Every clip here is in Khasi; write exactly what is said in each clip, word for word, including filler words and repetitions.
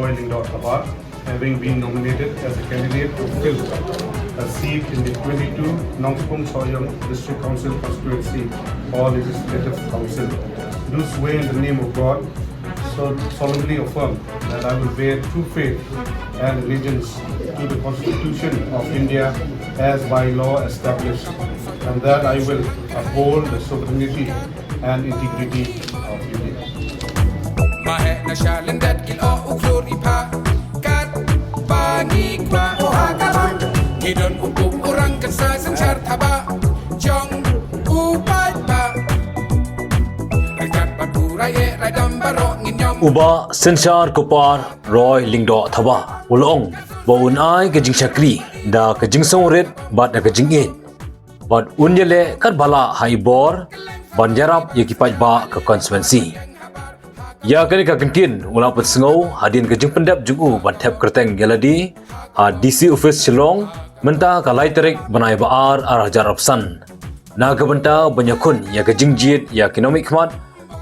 Roy Lyngdoh Thabah, having been nominated as a candidate to fill a seat in the twenty-two Nongspung Sohiong District Council Constituency or Legislative Council, do swear in the name of God, so solemnly affirm that I will bear true faith and allegiance to the Constitution of India as by law established, and that I will uphold the sovereignty and integrity of India. Ma heh na sha lyndet ki lyoh u khlur i phah, katba ngi kwah. Ngi don u buh u rang kan sa synshar thabah jong u paidbah. Ryngkat bad u rai eh rai dam baroh ngin ïam. U Bah Synshar Kupar Roy Lyngdoh Thabah u la ong ba un ai ka jingshakri da ka jingsngewrit bad da ka jingïeit, bad un ïaleh katba lah ha i bor ban ïarap ïa ki paidbah ka constituency. Ïa kane ka kyntien u la pynsngew hadien ka jingpyndep jong u ban thep kyrteng ïa lade ha D C office Shillong mynta ka lai tarik bnai ba ar, ar hajar arphew san, na ka bynta ban ïakhun ïa ka jingjied ïa ki nongmihkhmat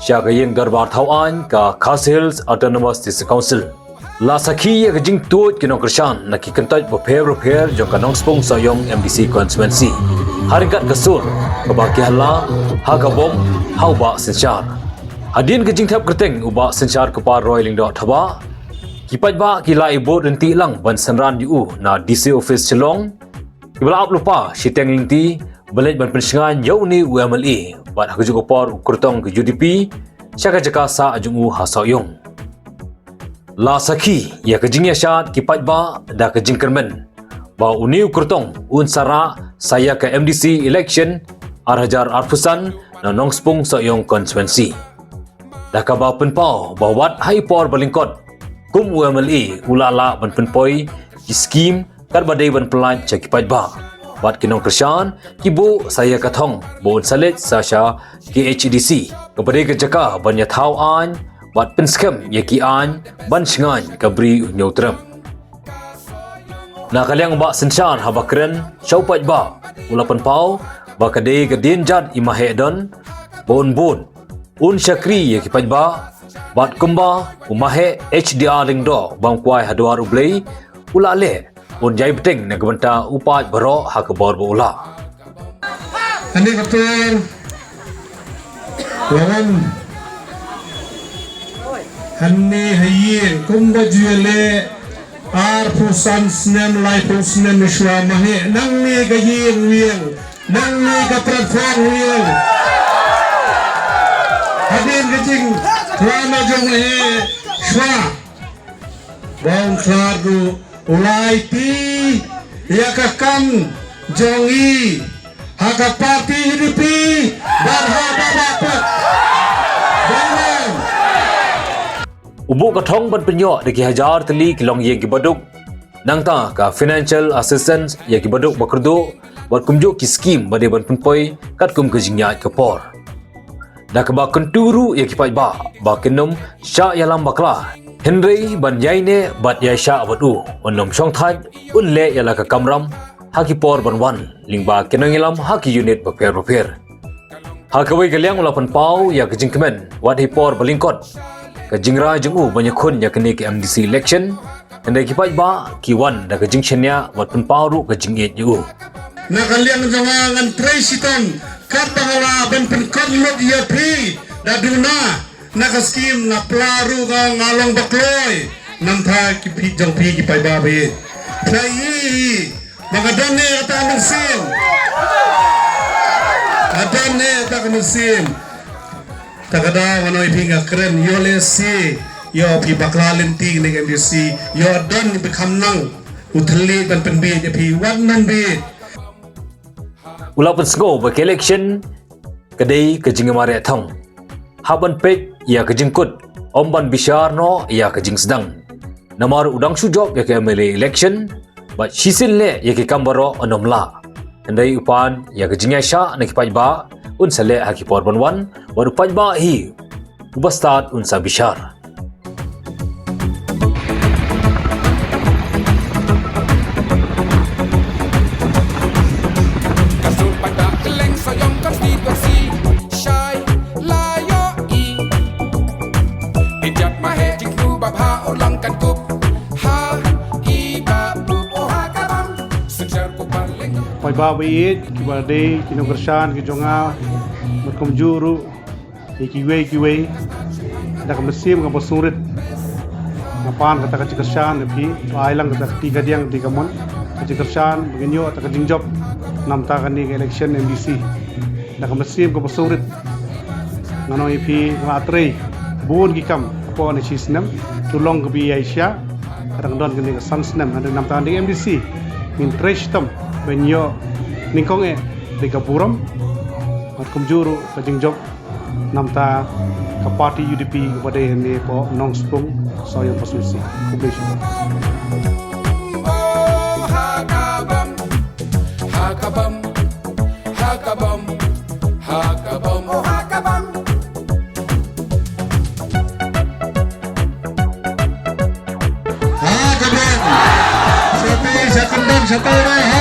sha ka ïing dorbar thaw aiñ ka Khasi Hills Autonomous District Council. La sakhi ïa ka jingtuid ki nongkyrshan na ki kyntoit bapher bapher jong ka Nongspung Sohiong M D C constituency ha ryngkat ka sur kaba ki halla ha ka bom ha u Bah Synshar. Hadien ka jingthep kyrteng u Bah Synshar Kupar Roy Lyngdoh Thabah, ki paidbah ki la ïa bud lynti lang ban synran ïa u na D C office Shillong, kiba la ap lypa shiteng lynti ba leit ban pynshngaiñ ïa une u M L A, bad ha kajuh ka por u kyrtong ka U D P sha ka jaka sah jong u ha Sohiong. La sakhi ïa ka jingïashad ki paidbah da ka jingkyrmen ba une u kyrtong un sa rah sa ïa ka M D C election ar hajar arphew san na Nongspung Sohiong constituency, da kaba pynpaw ba wat ha i por ba lyngkot kum u M L A u la lah ban pynpoi ki skim katba dei ban pyllait sha ki paidbah. Bad ki nongkyrshan ki buh sa ïa ka thong ba un sa leit sa sha K H A D C, kaba dei ka jaka ban ïathaw aiñ bad pynskhem ïa ki aiñ ban shngaiñ ka Bri u Hynñiewtrep. Na ka liang u Bah Synshar haba kren sha u paidbah u la pynpaw ba ka dei ka dienjat i Maheh don ba un bud, un shakri ïa ki paidbah, bad kumba u Maheh H D R Lyngdoh bam kwai ha dwar U Blei u la leh, un ïai bteng na ka bynta u paid baroh ha ka bor ba u lah. Hangne ka por la wan hangne ha ïing kumba ju ïaleh arphew san snem, laiphew snem shuwa, Maheh nangne ka ïing u ïeng, nangne ka platform u ïeng. Hadien ka jingkhlad na jong Maheh shuwa ba un khlad ruh u la aiti ïa ka kam jong ngi ha ka party U D P bad ha Bah Pek. Bad u buh ka thong ban pynïoh da ki hajar tylli ki longïing kiba duk, nangta ka financial assistance ïa kiba duk ba kyrduh, bad kumjuh ki skim ba dei ban pynpoi katkum ka jingïaid ka por. Da kaba kyntu ruh ïa ki paidbah ba kin ym shah ïalam bakla, hynrei ban ïaineh bad ïaishah bad u, un ym shongthait, un leh ïa la ka kamram ha ki por ban wan lyngba ki nongïalam ha ki unit bapher bapher. Ha kawei ka liang u la pynpaw ïa ka jingkmen wat ha i por ba lyngkot ka jingrai jong u ban ïakhun ïa kane ka M D C election, hynrei ki paidbah ki wan da ka jingshaniah bad pynpaw ruh ka jingïeit ïa u. Na ka liang jong nga ngan trei shitom katba nga lah ban pynkut lut ïa phi da duna na ka skim, nga pla ruh ka, nga long ba kloi namar ki phi jong phi ki paidbah ba ïeit. Phi ïohi ba ka don ne kata ka mynsiem. Ka don ne kata ka mynsiem. Ta ka daw ngan ong ïa phi, nga kren, ïoh lehse ïoh phi bakla lynti ne ka M D C, ïoh don phi kham nang u thylliej ban pynbiej ïa phi, wat nang biej. U la pynsngew ba ka election ka dei ka jingïamareh thong. Hap ban peit ïa ka jingkut, ym ban bishar noh ïa ka jingsdang. Namar u dang shu jop ïa ka M L A election, bad shisien leh ïa ki kam baroh un ym lah. Hynrei u pan ïa ka jingïaishah na ki paidbah, un sa leh ha ki por ban wan, bad u paidbah hi uba stad un sa bishar. Ka sur paidbah kylleng Sohiong constituency shai la ïohi. Pynjot Maheh jingthmu ba bha u long kan kup. Ba ba ïeit kiba dei ki nongkyrshan ki jong nga, bad kumjuh ruh ïa kiwei kiwei, da ka mynsiem kaba sngewrit nga pan kata ka jingkyrshan ïa phi, ba ai lang kata ka kti kadiang kti kamon, ka jingkyrshan ba ngin ïoh kata ka jingjop namta kane ka election M D C. Da ka mynsiem kaba sngewrit ngan ong ïa phi, nga la trei bun ki kam hapoh kane shi snem. To long kaba ïaishah, ka dang don kane ka san snem, hynrei namta kane ka M D C ngin trei shitom ban ïoh nyngkong eh da ka burom bad kumjuh ruh ka jingjop namta ka party U D P kaba dei hangne hapoh Nongspung, Sohiong constituency. Khublei shibun. Ha ka bang. Sha phi, sha kyndon, sha phi,